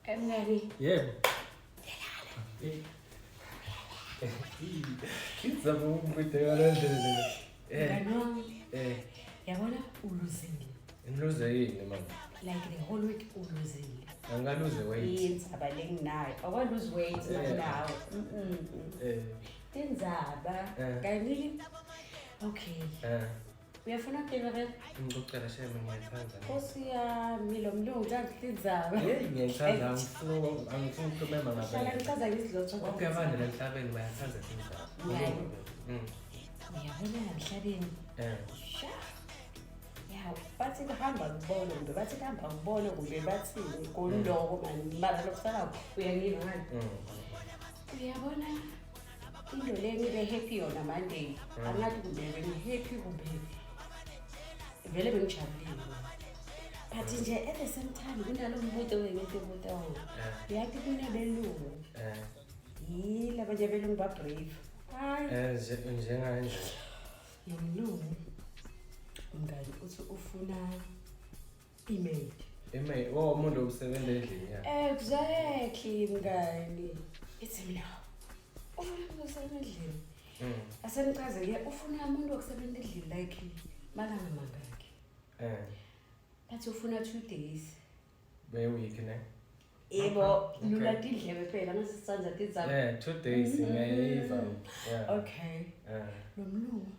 Mngani. Yebo. Izama ukubhideka le ndlela. Eh. Mngani wami. Eh. Yabona uluzile. Ngiluze yini mama? Like the whole week uluzile. Angaluze weight. Indzaba lenginayo. Awalose weight nawe. Mhm. Eh. Tindzaba. Eh. Kani? Okay. Eh. Uyafuna ukubheka vele? Ngicela shame ngiyayithanda. Nkosi yami lo mlungu uthanda tindzaba. Hey ngiyayithanda angifuni angifuni ukukhuluma Hlala ngabele. ngichaza ngizilotho. Bonke abantu la emhlabeni bayathanda tindzaba. Ngani? Mm. Uyabona la emhlabeni. Eh. Sha. Ya, bathi kuhamba kubona kumbe bathi kuhamba kubona kumbe bathini ngoloko mani mara lokusalako uyangiva ngani? Uyabona into le ngibe happy yona Monday. Angathi kumbe bengi-happy kumbe vele bengijabulile. But nje at the same time kunalo mbuto bengithi buto wona. Uyathi kunabelungu. Eh. Yile abanye belungu ba-brave. Hayi. Eh njenganje. Lo mlungu umngani uthi ufuna i-maid. Email oh umuntu osebenza endlini ya. Exactly mngani. Ithi mina ufuna umuntu osebenza endlini. Asemchaze-ke ufuna umuntu wokusebenza endlini like malanga mangaki. Eh. Bathi ufuna 2 days. Be week ne. Yebo, Okay. lula tindlebe phela masisandza tindzaba. Yeah, 2 days ngiyayiva. Yeah. Okay. Eh. Lo mlungu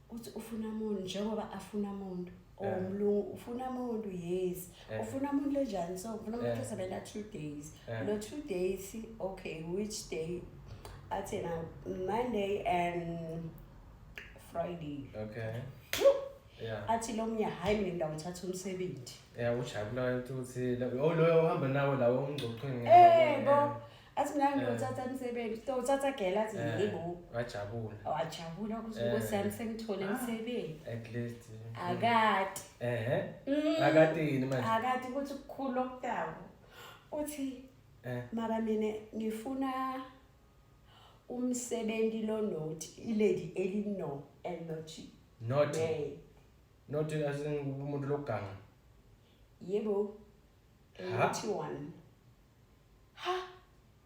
uthi ufuna umuntu njengoba afuna umuntu. Oh Eh. mlungu ufuna umuntu yes. Eh. Ufuna umuntu lenjani so ufuna umuntu Eh. osebenza 2 days. Eh. Lo 2 days okay which day? Athi na Monday and Friday. Okay. Yeah. Athi lo mnye hayi mina ngidawuthatha umsebenzi. Yeah, ujabula ukuthi oh loyo uhamba nawe lawo ungcoxweni. Eh bo. Athi mina Eh. ngiyothatha umsebenzi. Uthatha gela athi Eh. yebo. Wajabula. Wajabula ukuthi Eh. inkosi yami sengithole umsebenzi. At least. Akati. Eh. Akatini manje. Akati ukuthi kukhulu okutako. Uthi Eh. mara mina ngifuna umsebenzi lo not ilady elino and not Not man. not as in umuntu lokuganga. Yebo. Ha? Naughty one. Ha?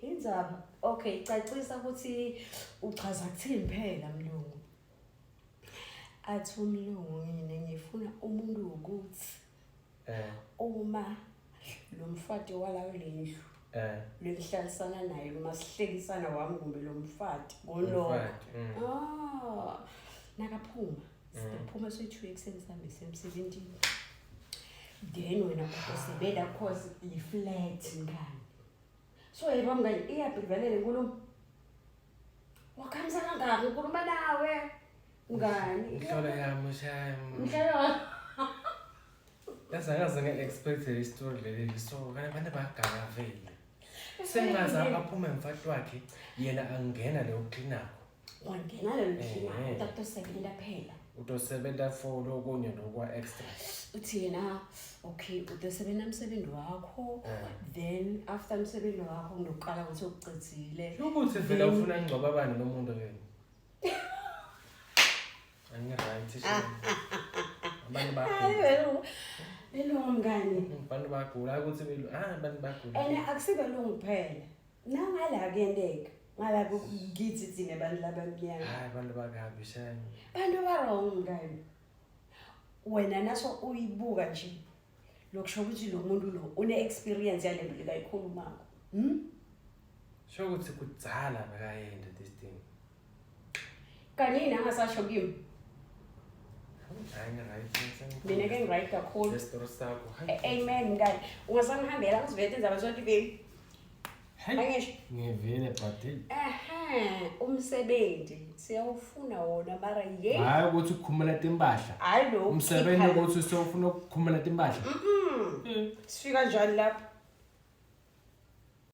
Indzaba. Okay, cacisa ukuthi uchaza kuthini phela mlungu. Athi umlungu mina ngifuna umuntu ukuthi Eh. uma lo mfati wala lendlu Eh. lengihlalisana naye noma sihlekisana wami kumbe lo mfati ngoloko. Umfati. Ah, nakaphuma. Siphuma soyi-2 ekuseni sihambe siye emsebenzini. Then wena utosebenza cause li-flat mngani. So yebo mngani iyabhivela le nkulumo. Wakhamisa kangaka ngikhuluma nawe mngani. Inhlola yami shame. Mhlelo. Yazi angaze nge-expect le story leli so kana abantu baganga vele. Sengaze aphume mfati wakhe yena angena leyo clean-ako. Wangena lelo Eh. clean utatosebenza phela. Utosebenza for lokunye lokwa extra. Uthi yena okay utosebenza umsebenzi wakho Eh. then after umsebenzi wakho ngizoqala ukuthi ukucedzile. Ukuthi vele ufuna ngcoba bani lo muntu yena. Angi-right shame. Abantu Hayi bagula. belungu. Belungu mngani. Abantu bagula ukuthi belu ah abantu bagula. And akusibelungu kuphela. Nangala kuyenteka. Ngala kithi thina bantu labamnyama. Hayi abantu bakabi shame. Bantu ba-wrong mngani. Wena naso uyibuka nje. Lokusho ukuthi lo muntu lo une-experience yale nto lekayikhulumako. Sho ukuthi kudzala bekayenda this thing. Kanye yini angasasho kimi? Hayi ngi-right. Mina ke ngi-right kakhulu. Le story sakho. Hayi. Amen mngani. Ungasangihambela ngizivete indzaba zotivini. Hayi. Angisho. Ngivile but hey. Ehhe, umsebenzi siyawufuna wona mara ye. Hayi ukuthi ukukhumula timpahla. Hayi lo. Umsebenzi ukuthi usewufuna ukukhumula timpahla. Sifika njani lapha?